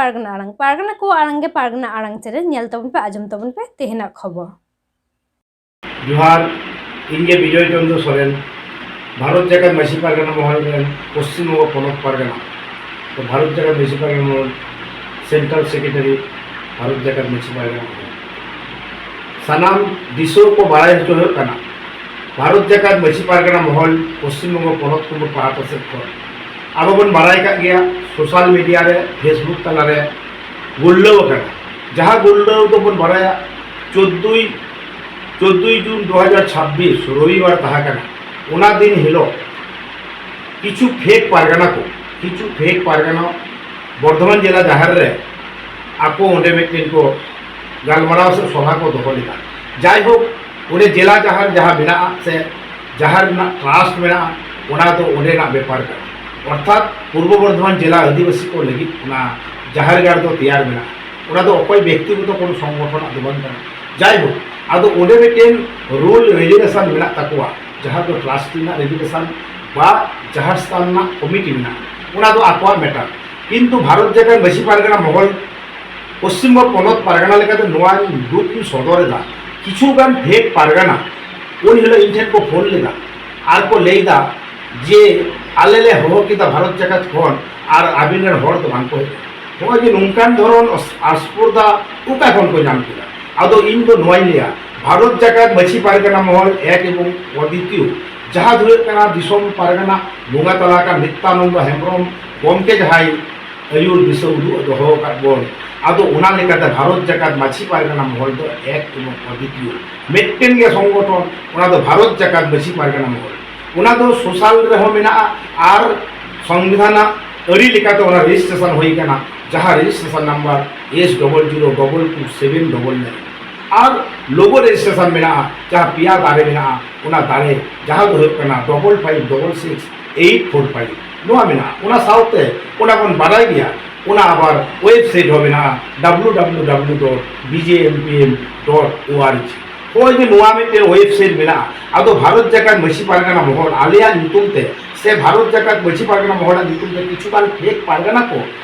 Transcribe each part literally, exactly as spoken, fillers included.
ᱯᱟᱨᱜᱟᱱᱟ ᱟᱲᱟᱝ, ᱯᱟᱨᱜᱟᱱᱟ ᱠᱚ ᱟᱲᱟᱝ ᱜᱮ ᱯᱟᱨᱜᱟᱱᱟ ᱟᱲᱟᱝ ᱪᱮᱱᱮᱞ, ᱧᱮᱞ ᱛᱟᱵᱚᱱ ᱯᱮ, ᱟᱸᱡᱚᱢ ᱛᱟᱵᱚᱱ ᱯᱮ ᱛᱮᱦᱮᱧᱟᱜ ᱠᱷᱚᱵᱚᱨ᱾ ᱡᱚᱦᱟᱨ, ᱤᱧ ᱜᱮ ᱵᱤᱡᱚᱭ ᱪᱚᱱᱫᱨᱚ ᱥᱚᱨᱮᱱ, ᱵᱷᱟᱨᱚᱛ ᱡᱟᱠᱟᱛ ᱢᱟᱹᱡᱷᱤ ᱯᱟᱨᱜᱟᱱᱟ ᱢᱚᱦᱚᱞ ᱨᱮᱱ ᱯᱚᱥᱪᱤᱢ ᱵᱚᱝᱜᱚ ᱯᱚᱱᱚᱛ ᱯᱟᱨᱜᱟᱱᱟ, ᱛᱚ ᱵᱷᱟᱨᱚᱛ ᱡᱟᱠᱟᱛ ᱢᱟᱹᱡᱷᱤ ᱯᱟᱨᱜᱟᱱᱟ ᱢᱚᱦᱚᱞ ᱥᱮᱱᱴᱨᱟᱞ ᱥᱮᱠᱨᱮᱴᱟᱨᱤ, ᱵᱷᱟᱨᱚᱛ ᱡᱟᱠᱟᱛ ᱢᱟᱹᱡᱷᱤ ᱯᱟᱨᱜᱟᱱᱟ ᱢᱚᱦᱚᱞ᱾ ᱥᱟᱱᱟᱢ ᱫᱤᱥᱚᱢ ᱠᱚ ᱵᱟᱲᱟᱭ ᱦᱚᱪᱚ ᱦᱩᱭᱩᱜ ᱠᱟᱱᱟ, ᱵᱷᱟᱨᱚᱛ ᱡᱟᱠᱟᱛ ᱢᱟᱹᱡᱷᱤ ᱯᱟᱨᱜᱟᱱᱟ ᱢᱚᱦᱚᱞ ᱯᱚᱥᱪᱤᱢ ᱵᱚᱝᱜᱚ ᱯᱚᱱᱚᱛ ᱠᱚᱢᱤᱴᱤ ᱯᱟᱦᱴᱟ ᱥᱮᱫ ᱠᱷᱚᱱ ᱟᱵᱚ ᱵᱚᱱ ᱵᱟᱲᱟᱭ ᱠᱟᱜ ᱜᱮᱭᱟ, ᱥᱳᱥᱟᱞ ᱢᱤᱰᱤᱭᱟ ᱨᱮ, ᱯᱷᱮᱥᱵᱩᱠ ᱛᱟᱞᱟᱨᱮ ᱜᱩᱨᱞᱟᱹᱣ ᱟᱠᱟᱱᱟ᱾ ᱡᱟᱦᱟᱸ ᱜᱩᱨᱞᱟᱹᱣ ᱫᱚᱵᱚᱱ ᱵᱟᱲᱟᱭᱟ, ᱪᱳᱫᱽᱫᱳᱭ, ᱪᱳᱫᱽᱫᱳᱭ ᱡᱩᱱ ᱫᱩ ᱦᱟᱡᱟᱨ ᱪᱷᱟᱵᱵᱤᱥ ᱨᱚᱵᱤᱵᱟᱨ ᱛᱟᱦᱮᱸ ᱠᱟᱱᱟ᱾ ᱚᱱᱟ ᱫᱤᱱ ᱦᱤᱞᱳᱜ ᱠᱤᱪᱷᱩ ᱯᱷᱮᱠ ᱯᱟᱨᱜᱟᱱᱟ ᱠᱚ, ᱠᱤᱪᱷᱩ ᱯᱷᱮᱠ ᱯᱟᱨᱜᱟᱱᱟ ᱵᱚᱨᱫᱷᱚᱢᱟᱱ ᱡᱮᱞᱟ ᱡᱟᱦᱮᱨ ᱨᱮ ᱟᱠᱚ ᱚᱸᱰᱮ ᱢᱤᱫᱴᱮᱱ ᱠᱚ ᱜᱟᱞᱢᱟᱨᱟᱣ ᱥᱮ ᱥᱚᱵᱷᱟ ᱠᱚ ᱫᱚᱦᱚ ᱞᱮᱫᱟ᱾ ᱡᱟᱭᱦᱳᱠ, ᱚᱸᱰᱮ ᱡᱮᱞᱟ ᱡᱟᱦᱮᱨ ᱡᱟᱦᱟᱸ ᱢᱮᱱᱟᱜᱼᱟ ᱥᱮ ᱡᱟᱦᱮᱨ ᱨᱮᱱᱟᱜ ᱴᱨᱟᱥᱴ ᱢᱮᱱᱟᱜᱼᱟ, ᱚᱱᱟ ᱫᱚ ᱚᱸᱰᱮᱱᱟᱜ ᱵᱮᱯᱟᱨ ᱠᱟᱱᱟ᱾ ᱚᱨᱛᱷᱟᱛ ᱯᱩᱨᱵᱚ ᱵᱚᱨᱫᱷᱚᱢᱟᱱ ᱡᱮᱞᱟ ᱟᱹᱫᱤᱵᱟᱹᱥᱤ ᱠᱚ ᱞᱟᱹᱜᱤᱫ ᱚᱱᱟ ᱡᱟᱦᱮᱨ ᱜᱟᱲ ᱫᱚ ᱛᱮᱭᱟᱨ ᱢᱮᱱᱟᱜᱼᱟ᱾ ᱚᱱᱟ ᱫᱚ ᱚᱠᱚᱭ ᱵᱮᱠᱛᱤᱜᱚᱛᱚ ᱠᱳᱱᱳ ᱥᱚᱝᱜᱚᱴᱷᱚᱱᱟᱜ ᱫᱚ ᱵᱟᱝ ᱠᱟᱱᱟ᱾ ᱡᱟᱭᱦᱳᱠ, ᱟᱫᱚ ᱚᱸᱰᱮ ᱢᱤᱫᱴᱮᱱ ᱨᱩᱞ ᱨᱮᱜᱩᱞᱮᱥᱚᱱ ᱢᱮᱱᱟᱜ ᱛᱟᱠᱚᱣᱟ, ᱡᱟᱦᱟᱸ ᱫᱚ ᱴᱨᱟᱥᱴ ᱨᱮᱱᱟᱜ ᱨᱮᱜᱩᱞᱮᱥᱚᱱ ᱵᱟ ᱡᱟᱦᱮᱨ ᱥᱛᱷᱟᱱ ᱨᱮᱱᱟᱜ ᱠᱚᱢᱤᱴᱤ ᱢᱮᱱᱟᱜᱼᱟ, ᱚᱱᱟ ᱫᱚ ᱟᱠᱚᱣᱟᱜ ᱢᱮᱴᱟᱨ᱾ ᱠᱤᱱᱛᱩ ᱵᱷᱟᱨᱚᱛ ᱡᱟᱠᱟᱛ ᱢᱟᱹᱡᱷᱤ ᱯᱟᱨᱜᱟᱱᱟ ᱢᱚᱦᱚᱞ ᱯᱚᱥᱪᱤᱢ ᱵᱚᱝᱜᱚ ᱯᱚᱱᱚᱛ ᱯᱟᱨᱜᱟᱱᱟ ᱞᱮᱠᱟᱛᱮ ᱱᱚᱣᱟ ᱫᱩᱠ ᱤᱧ ᱥᱚᱫᱚᱨ ᱮᱫᱟ, ᱠᱤᱪᱷᱩ ᱜᱟᱱ ᱯᱷᱮᱠ ᱯᱟᱨᱜᱟᱱᱟ ᱩᱱ ᱦᱤᱞᱳᱜ ᱤᱧ ᱴᱷᱮᱱ ᱠᱚ ᱯᱷᱳᱱ ᱞᱮᱫᱟ ᱟᱨ ᱠᱚ ᱞᱟᱹᱭ ᱮᱫᱟ ᱡᱮ ᱟᱞᱮ ᱞᱮ ᱦᱚᱦᱚ ᱠᱮᱫᱟ ᱵᱷᱟᱨᱚᱛ ᱡᱟᱠᱟᱛ ᱠᱷᱚᱱ ᱟᱨ ᱟᱹᱵᱤᱱ ᱨᱮᱱ ᱦᱚᱲ ᱫᱚ ᱵᱟᱝ ᱠᱚ ᱦᱮᱡ ᱮᱱᱟ᱾ ᱱᱚᱜᱼᱚᱭ ᱡᱮ ᱱᱚᱝᱠᱟᱱ ᱫᱷᱚᱨᱚᱱ ᱚᱥ-, ᱟᱥᱯᱚᱨᱫᱟ ᱚᱠᱟ ᱠᱷᱚᱱ ᱠᱚ ᱧᱟᱢ ᱠᱮᱫᱟ? ᱟᱫᱚ ᱤᱧ ᱫᱚ ᱱᱚᱣᱟᱧ ᱞᱟᱹᱭᱟ, ᱵᱷᱟᱨᱚᱛ ᱡᱟᱠᱟᱛ ᱢᱟᱹᱡᱷᱤ ᱯᱟᱨᱜᱟᱱᱟ ᱢᱚᱦᱚᱞ ᱮᱠ ᱮᱵᱚᱝ ᱚᱫᱤᱛᱤᱭᱚ, ᱡᱟᱦᱟᱸ ᱫᱚ ᱦᱩᱭᱩᱜ ᱠᱟᱱᱟ ᱫᱤᱥᱚᱢ ᱯᱟᱨᱜᱟᱱᱟ ᱵᱚᱸᱜᱟ ᱛᱟᱞᱟ ᱟᱠᱟᱱ ᱱᱤᱛᱭᱟᱱᱚᱱᱫᱚ ᱦᱮᱢᱵᱨᱚᱢ ᱜᱚᱢᱠᱮ ᱡᱟᱦᱟᱸᱭ ᱟᱹᱭᱩᱨ ᱫᱤᱥᱟᱹ ᱩᱫᱩᱜ ᱫᱚᱦᱚ ᱟᱠᱟᱫ ᱵᱚᱱ, ᱟᱫᱚ ᱚᱱᱟ ᱞᱮᱠᱟᱛᱮ ᱵᱷᱟᱨᱚᱛ ᱡᱟᱠᱟᱛ ᱢᱟᱹᱡᱷᱤ ᱯᱟᱨᱜᱟᱱᱟ ᱢᱚᱦᱚᱞ ᱫᱚ ᱮᱠ ᱮᱵᱚᱝ ᱚᱫᱤᱛᱤᱭᱚ ᱢᱤᱫᱴᱮᱱ ᱜᱮ ᱥᱚᱝᱜᱚᱴᱷᱚᱱ, ᱚᱱᱟ ᱫᱚ ᱵᱷᱟᱨᱚᱛ ᱡᱟᱠᱟᱛ ᱢᱟᱹᱡᱷᱤ ᱯᱟᱨᱜᱟᱱᱟ ᱢᱚᱦᱚᱞ᱾ ᱚᱱᱟ ᱫᱚ ᱥᱳᱥᱟᱞ ᱨᱮᱦᱚᱸ ᱢᱮᱱᱟᱜᱼᱟ ᱟᱨ ᱥᱚᱝᱵᱤᱫᱷᱟᱱᱟᱜ ᱟᱹᱨᱤ ᱞᱮᱠᱟᱛᱮ ᱚᱱᱟ ᱨᱮᱡᱤᱥᱴᱨᱮᱥᱚᱱ ᱦᱩᱭ ᱟᱠᱟᱱᱟ, ᱡᱟᱦᱟᱸ registration number S double zero double two seven double nine. ᱟᱨ ᱞᱳᱜᱳ ᱨᱮᱡᱤᱥᱴᱨᱮᱥᱚᱱ ᱢᱮᱱᱟᱜᱼᱟ, ᱡᱟᱦᱟᱸ ᱯᱮᱭᱟ ᱫᱟᱨᱮ ᱢᱮᱱᱟᱜᱼᱟ, ᱚᱱᱟ ᱫᱟᱨᱮ ᱡᱟᱦᱟᱸ ᱫᱚ ᱦᱩᱭᱩᱜ ᱠᱟᱱᱟ double five double six eight four five, ᱱᱚᱣᱟ ᱢᱮᱱᱟᱜᱼᱟ᱾ ᱚᱱᱟ ᱥᱟᱶᱛᱮ ᱚᱱᱟ ᱵᱚᱱ ᱵᱟᱰᱟᱭ ᱜᱮᱭᱟ, ᱚᱱᱟ ᱟᱵᱟᱨ ᱳᱭᱮᱵᱽᱥᱟᱭᱤᱴ ᱦᱚᱸ ᱢᱮᱱᱟᱜᱼᱟ, W W W dot B J M P M dot ᱳ ᱟᱨ ᱡᱤ᱾ ᱱᱚᱜᱼᱚᱭ ᱡᱮ ᱱᱚᱣᱟ ᱢᱤᱫᱴᱮᱱ ᱳᱭᱮᱵᱽᱥᱟᱭᱤᱴ ᱢᱮᱱᱟᱜᱼᱟ, ᱟᱫᱚ ᱵᱷᱟᱨᱚᱛ ᱡᱟᱠᱟᱛ ᱢᱟᱹᱡᱷᱤ ᱯᱟᱨᱜᱟᱱᱟ ᱢᱚᱦᱚᱞ ᱟᱞᱮᱭᱟᱜ ᱧᱩᱛᱩᱢ ᱛᱮ ᱥᱮ ᱵᱷᱟᱨᱚᱛ ᱡᱟᱠᱟᱛ ᱢᱟᱹᱡᱷᱤ ᱯᱟᱨᱜᱟᱱᱟ ᱢᱚᱦᱚᱞᱟᱜ ᱧᱩᱛᱩᱢ ᱛᱮ ᱠᱤᱪᱷᱩ ᱜᱟᱱ ᱯᱷᱮᱠ ᱯᱟᱨᱜᱟᱱᱟ ᱠᱚ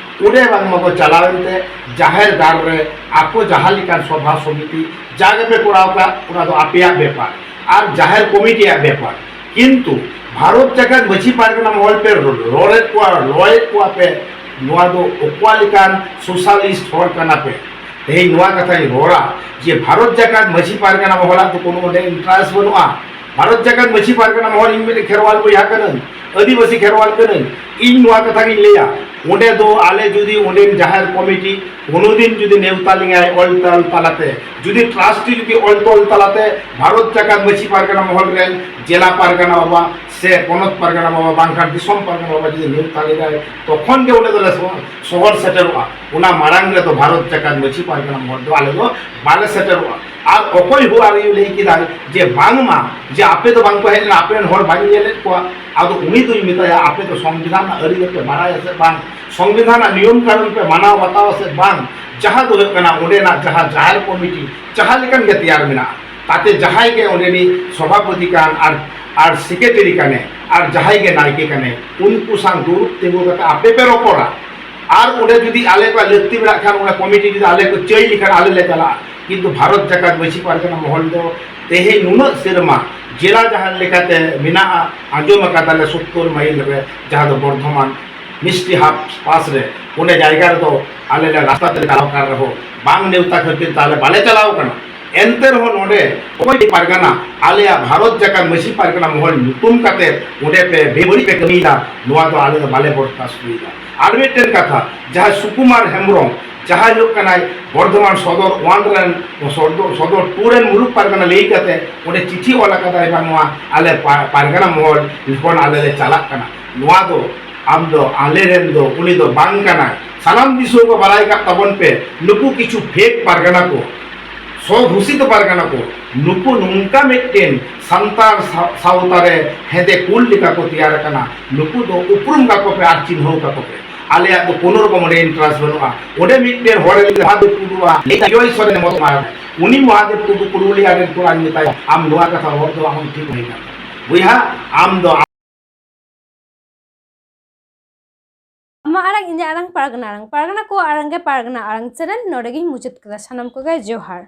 ᱚᱸᱰᱮ ᱵᱟᱝᱢᱟ ᱠᱚ ᱪᱟᱞᱟᱣ ᱮᱱᱛᱮ ᱡᱟᱦᱮᱨ ᱜᱟᱲ ᱨᱮ ᱟᱠᱚ ᱡᱟᱦᱟᱸ ᱞᱮᱠᱟᱱ ᱥᱚᱵᱷᱟ ᱥᱚᱢᱤᱛᱤ ᱡᱟ ᱜᱮᱯᱮ ᱠᱚᱨᱟᱣ ᱠᱟᱜ, ᱚᱱᱟ ᱫᱚ ᱟᱯᱮᱭᱟᱜ ᱵᱮᱯᱟᱨ ᱟᱨ ᱡᱟᱦᱮᱨ ᱠᱚᱢᱤᱴᱤᱭᱟᱜ ᱵᱮᱯᱟᱨ᱾ ᱠᱤᱱᱛᱩ ᱵᱷᱟᱨᱚᱛ ᱡᱟᱠᱟᱛ ᱢᱟᱹᱡᱷᱤ ᱯᱟᱨᱜᱟᱱᱟ ᱢᱚᱦᱚᱞ ᱯᱮ ᱨᱚᱲᱮᱫ ᱠᱚᱣᱟ, ᱞᱚᱭᱮᱫ ᱠᱚᱣᱟ ᱯᱮ, ᱱᱚᱣᱟ ᱫᱚ ᱚᱠᱟ ᱞᱮᱠᱟᱱ ᱥᱳᱥᱟᱞᱤᱥᱴ ᱦᱚᱲ ᱠᱟᱱᱟ ᱯᱮ? ᱛᱮᱦᱮᱧ ᱱᱚᱣᱟ ᱠᱟᱛᱷᱟᱧ ᱨᱚᱲᱟ ᱡᱮ ᱵᱷᱟᱨᱚᱛ ᱡᱟᱠᱟᱛ ᱢᱟᱹᱡᱷᱤ ᱯᱟᱨᱜᱟᱱᱟ ᱢᱚᱦᱚᱞᱟᱜ ᱫᱚ ᱠᱳᱱᱳ ᱚᱸᱰᱮ ᱤᱱᱴᱟᱨᱮᱥᱴ ᱵᱟᱹᱱᱩᱜᱼᱟ᱾ ᱵᱷᱟᱨᱚᱛ ᱡᱟᱠᱟᱛ ᱢᱟᱹᱡᱷᱤ ᱯᱟᱨᱜᱟᱱᱟ ᱢᱚᱦᱚᱞ, ᱤᱧ ᱢᱤᱫᱴᱮᱱ ᱠᱷᱮᱨᱣᱟᱞ ᱵᱚᱭᱦᱟ ᱠᱟᱹᱱᱟᱹᱧ, ᱟᱹᱫᱤᱵᱟᱹᱥᱤ ᱠᱷᱮᱨᱣᱟᱞ ᱠᱟᱹᱱᱟᱹᱧ, ᱤᱧ ᱱᱚᱣᱟ ᱠᱟᱛᱷᱟ ᱜᱤᱧ ᱞᱟᱹᱭᱟ, ᱚᱸᱰᱮ ᱫᱚ ᱟᱞᱮ ᱡᱩᱫᱤ ᱚᱸᱰᱮᱱ ᱡᱟᱦᱮᱨ ᱠᱚᱢᱤᱴᱤ ᱠᱳᱱᱳ ᱫᱤᱱ ᱡᱩᱫᱤ ᱱᱮᱣᱛᱟ ᱞᱤᱧᱟᱭ ᱚᱞ ᱛᱚᱞ ᱛᱟᱞᱟᱛᱮ, ᱡᱩᱫᱤ ᱴᱨᱟᱥᱴᱤ ᱡᱩᱫᱤ ᱚᱞ ᱛᱚᱞ ᱛᱟᱞᱟᱛᱮ ᱵᱷᱟᱨᱚᱛ ᱡᱟᱠᱟᱛ ᱢᱟᱹᱡᱷᱤ ᱯᱟᱨᱜᱟᱱᱟ ᱢᱚᱦᱚᱞ ᱨᱮᱱ ᱡᱮᱞᱟ ᱯᱟᱨᱜᱟᱱᱟ ᱵᱟᱵᱟ ᱥᱮ ᱯᱚᱱᱚᱛ ᱯᱟᱨᱜᱟᱱᱟ ᱵᱟᱵᱟ ᱵᱟᱝᱠᱷᱟᱱ ᱫᱤᱥᱚᱢ ᱯᱟᱨᱜᱟᱱᱟ ᱵᱟᱵᱟ ᱡᱩᱫᱤ ᱱᱮᱣᱛᱟ ᱞᱮᱫᱟᱭ, ᱛᱚᱠᱷᱚᱱ ᱜᱮ ᱚᱸᱰᱮ ᱫᱚᱞᱮ ᱥᱚ-, ᱥᱚᱦᱚᱨ ᱥᱮᱴᱮᱨᱚᱜᱼᱟ᱾ ᱚᱱᱟ ᱢᱟᱲᱟᱝ ᱨᱮᱫᱚ ᱵᱷᱟᱨᱚᱛ ᱡᱟᱠᱟᱛ ᱢᱟᱹᱡᱷᱤ ᱯᱟᱨᱜᱟᱱᱟ ᱢᱚᱦᱚᱞ ᱫᱚ ᱟᱞᱮ ᱫᱚ ᱵᱟᱞᱮ ᱥᱮᱴᱮᱨᱚᱜᱼᱟ᱾ ᱟᱨ ᱚᱠᱚᱭ ᱦᱚᱸ ᱟᱨ ᱞᱟᱹᱭ ᱠᱮᱫᱟᱭ ᱡᱮ ᱵᱟᱝᱢᱟ ᱡᱮ ᱟᱯᱮ ᱫᱚ ᱵᱟᱝ ᱠᱚ ᱦᱮᱡ ᱞᱮᱱᱟ, ᱟᱯᱮ ᱨᱮᱱ ᱦᱚᱲ ᱵᱟᱹᱧ ᱧᱮᱞᱮᱫ ᱠᱚᱣᱟ, ᱟᱫᱚ ᱩᱱᱤ ᱫᱩᱧ ᱢᱮᱛᱟᱭᱟ, ᱟᱯᱮ ᱫᱚ ᱥᱚᱝᱵᱤᱫᱷᱟᱱ ᱨᱮᱱᱟᱜ ᱟᱹᱨᱤ ᱫᱚᱯᱮ ᱵᱟᱲᱟᱭᱟ ᱥᱮ ᱵᱟᱝ? ᱥᱚᱝᱵᱤᱫᱷᱟᱱ ᱨᱮᱱᱟᱜ ᱱᱤᱭᱚᱢ ᱠᱟᱹᱱᱩᱱ ᱯᱮ ᱢᱟᱱᱟᱣ ᱵᱟᱛᱟᱣᱟ ᱥᱮ ᱵᱟᱝ? ᱡᱟᱦᱟᱸ ᱫᱚ ᱦᱩᱭᱩᱜ ᱠᱟᱱᱟ ᱚᱸᱰᱮᱱᱟᱜ ᱡᱟᱦᱟᱸ ᱡᱟᱦᱮᱨ ᱠᱚᱢᱤᱴᱤ ᱡᱟᱦᱟᱸ ᱞᱮᱠᱟᱱ ᱜᱮ ᱛᱮᱭᱟᱨ ᱢᱮᱱᱟᱜᱼᱟ, ᱛᱟᱛᱮ ᱡᱟᱦᱟᱸᱭ ᱜᱮ ᱚᱸᱰᱮᱱᱤᱡ ᱥᱚᱵᱷᱟᱯᱚᱛᱤ ᱠᱟᱱ ᱟᱨ, ᱟᱨ ᱥᱮᱠᱨᱮᱴᱟᱨᱤ ᱠᱟᱱᱮ ᱟᱨ ᱡᱟᱦᱟᱸᱭ ᱜᱮ ᱱᱟᱭᱠᱮ ᱠᱟᱱᱮ, ᱩᱱᱠᱩ ᱥᱟᱶ ᱫᱩᱲᱩᱵ ᱛᱤᱸᱜᱩ ᱠᱟᱛᱮ ᱟᱯᱮ ᱯᱮ ᱨᱚᱯᱚᱲᱟ᱾ ᱟᱨ ᱚᱸᱰᱮ ᱡᱩᱫᱤ ᱟᱞᱮ ᱠᱚᱣᱟᱜ ᱞᱟᱹᱠᱛᱤ ᱢᱮᱱᱟᱜ ᱠᱷᱟᱱ ᱚᱱᱟ ᱠᱚᱢᱤᱴᱤ ᱡᱩᱫᱤ ᱟᱞᱮ ᱠᱚ ᱪᱟᱹᱭ ᱞᱮᱠᱷᱟᱱ ᱟᱞᱮ ᱞᱮ ᱪᱟᱞᱟᱜᱼᱟ᱾ ᱠᱤᱱᱛᱩ ᱵᱷᱟᱨᱚᱛ ᱡᱟᱠᱟᱛ ᱢᱟᱹᱡᱷᱤ ᱯᱟᱨᱜᱟᱱᱟ ᱢᱚᱦᱚᱞ ᱫᱚ ᱛᱮᱦᱮᱧ ᱱᱩᱱᱟᱹᱜ ᱥᱮᱨᱢᱟ ᱡᱮᱞᱟ ᱡᱟᱦᱮᱨ ᱞᱮᱠᱟᱛᱮ ᱢᱮᱱᱟᱜᱼᱟ, ᱟᱸᱡᱚᱢ ᱟᱠᱟᱫᱟᱞᱮ ᱥᱚᱛᱛᱚᱨ ᱢᱟᱭᱤᱞ ᱨᱮ, ᱡᱟᱦᱟᱸ ᱫᱚ ᱵᱚᱨᱫᱷᱚᱢᱟᱱ ᱢᱤᱥᱴᱤ ᱦᱟᱴ ᱯᱟᱥ ᱨᱮ, ᱚᱸᱰᱮ ᱡᱟᱭᱜᱟ ᱨᱮᱫᱚ ᱟᱞᱮ ᱞᱮ ᱨᱟᱥᱛᱟ ᱛᱮᱞᱮ ᱪᱟᱞᱟᱣ ᱠᱟᱱ ᱨᱮᱦᱚᱸ ᱵᱟᱝ ᱱᱮᱣᱛᱟ ᱠᱷᱟᱹᱛᱤᱨ ᱛᱮ ᱟᱞᱮ ᱵᱟᱞᱮ ᱪᱟᱞᱟᱣ ᱠᱟᱱᱟ᱾ ᱮᱱᱛᱮ ᱨᱮᱦᱚᱸ ᱱᱚᱰᱮ ᱚᱠᱚᱭ ᱯᱟᱨᱜᱟᱱᱟ ᱟᱞᱮᱭᱟᱜ ᱵᱷᱟᱨᱚᱛ ᱡᱟᱠᱟᱛ ᱢᱟᱹᱡᱷᱤ ᱯᱟᱨᱜᱟᱱᱟ ᱢᱚᱦᱚᱞ ᱧᱩᱛᱩᱢ ᱠᱟᱛᱮ ᱚᱸᱰᱮ ᱯᱮ ᱵᱮᱵᱟᱹᱲᱤᱡ ᱯᱮ ᱠᱟᱹᱢᱤᱭᱮᱫᱟ, ᱱᱚᱣᱟ ᱫᱚ ᱟᱞᱮ ᱫᱚ ᱵᱟᱞᱮ ᱵᱚᱨᱫᱟᱥᱛ ᱦᱩᱭᱮᱫᱟ᱾ ᱟᱨ ᱢᱤᱫᱴᱮᱱ ᱠᱟᱛᱷᱟ, ᱡᱟᱦᱟᱸᱭ ᱥᱩᱠᱩᱢᱟᱨ ᱦᱮᱢᱵᱨᱚᱢ, ᱡᱟᱦᱟᱸᱭ ᱦᱩᱭᱩᱜ ᱠᱟᱱᱟᱭ ᱵᱚᱨᱫᱷᱚᱢᱟᱱ ᱥᱚᱫᱚᱨ ᱳᱣᱟᱱ ᱨᱮᱱ, ᱥᱚᱫᱚᱨ, ᱥᱚᱫᱚᱨ ᱴᱩ ᱨᱮᱱ ᱢᱩᱞᱩᱠ ᱯᱟᱨᱜᱟᱱᱟ ᱞᱟᱹᱭ ᱠᱟᱛᱮ ᱚᱸᱰᱮ ᱪᱤᱴᱷᱤ ᱚᱞ ᱟᱠᱟᱫᱟᱭ, ᱵᱟᱝ ᱱᱚᱣᱟ ᱟᱞᱮ ᱯᱟ-, ᱯᱟᱨᱜᱟᱱᱟ ᱢᱚᱦᱚᱞ ᱠᱷᱚᱱ ᱟᱞᱮ ᱞᱮ ᱪᱟᱞᱟᱜ ᱠᱟᱱᱟ᱾ ᱱᱚᱣᱟ ᱫᱚ ᱟᱢ ᱫᱚ ᱟᱞᱮ ᱨᱮᱱ ᱫᱚ ᱩᱱᱤ ᱫᱚ ᱵᱟᱝ ᱠᱟᱱᱟᱭ᱾ ᱥᱟᱱᱟᱢ ᱫᱤᱥᱚᱢ ᱠᱚ ᱵᱟᱲᱟᱭ ᱠᱟᱜ ᱛᱟᱵᱚᱱ ᱯᱮ, ᱱᱩᱠᱩ ᱠᱤᱪᱷᱩ ᱯᱷᱮᱠ ᱯᱟᱨᱜᱟᱱᱟ ᱠᱚ, ᱥᱚ ᱫᱩᱥᱤᱛ ᱯᱟᱨᱜᱟᱱᱟ ᱠᱚ, ᱱᱩᱠᱩ ᱱᱚᱝᱠᱟ ᱢᱤᱫᱴᱮᱱ ᱥᱟᱱᱛᱟᱲ ᱥᱟᱶ-, ᱥᱟᱶᱛᱟ ᱨᱮ ᱦᱮᱸᱫᱮ ᱠᱩᱞ ᱞᱮᱠᱟ ᱠᱚ ᱛᱮᱭᱟᱨ ᱟᱠᱟᱱᱟ᱾ ᱱᱩᱠᱩ ᱫᱚ ᱩᱯᱨᱩᱢ ᱠᱟᱠᱚ ᱯᱮ ᱟᱨ ᱪᱤᱱᱦᱟᱹᱣ ᱠᱟᱠᱚ ᱯᱮ᱾ ᱟᱞᱮᱭᱟᱜ ᱫᱚ ᱠᱳᱱᱳ ᱨᱚᱠᱚᱢ ᱚᱸᱰᱮ ᱤᱱᱴᱟᱨᱮᱥᱴ ᱵᱟᱹᱱᱩᱜᱼᱟ᱾ ᱚᱸᱰᱮ ᱢᱤᱫᱴᱮᱱ ᱦᱚᱲ ᱞᱟᱹᱭ ᱢᱚᱦᱟᱫᱮᱵ ᱴᱩᱰᱩ ᱠᱩᱲᱩᱞᱤᱭᱟ ᱨᱮᱱ ᱠᱚᱲᱟᱧ ᱢᱮᱛᱟᱭᱟ, ᱟᱢ ᱱᱚᱣᱟ ᱠᱟᱛᱷᱟ ᱨᱚᱲ ᱫᱚ ᱟᱢ ᱴᱷᱤᱠ ᱵᱟᱭ ᱠᱟᱱ ᱛᱟᱢᱟ᱾ ᱵᱚᱭᱦᱟ, ᱟᱢ ᱫᱚ ᱤᱧᱟᱹᱜ ᱟᱲᱟᱝ ᱯᱟᱨᱜᱟᱱᱟ ᱟᱲᱟᱝ, ᱯᱟᱨᱜᱟᱱᱟ ᱠᱚ ᱟᱲᱟᱝ ᱜᱮ ᱯᱟᱨᱜᱟᱱᱟ ᱟᱲᱟᱝ ᱪᱮᱱᱮᱞ ᱱᱚᱰᱮ ᱜᱤᱧ ᱢᱩᱪᱟᱹᱫ ᱠᱮᱫᱟ᱾ ᱥᱟᱱᱟᱢ ᱠᱚᱜᱮ ᱡᱚᱦᱟᱨ᱾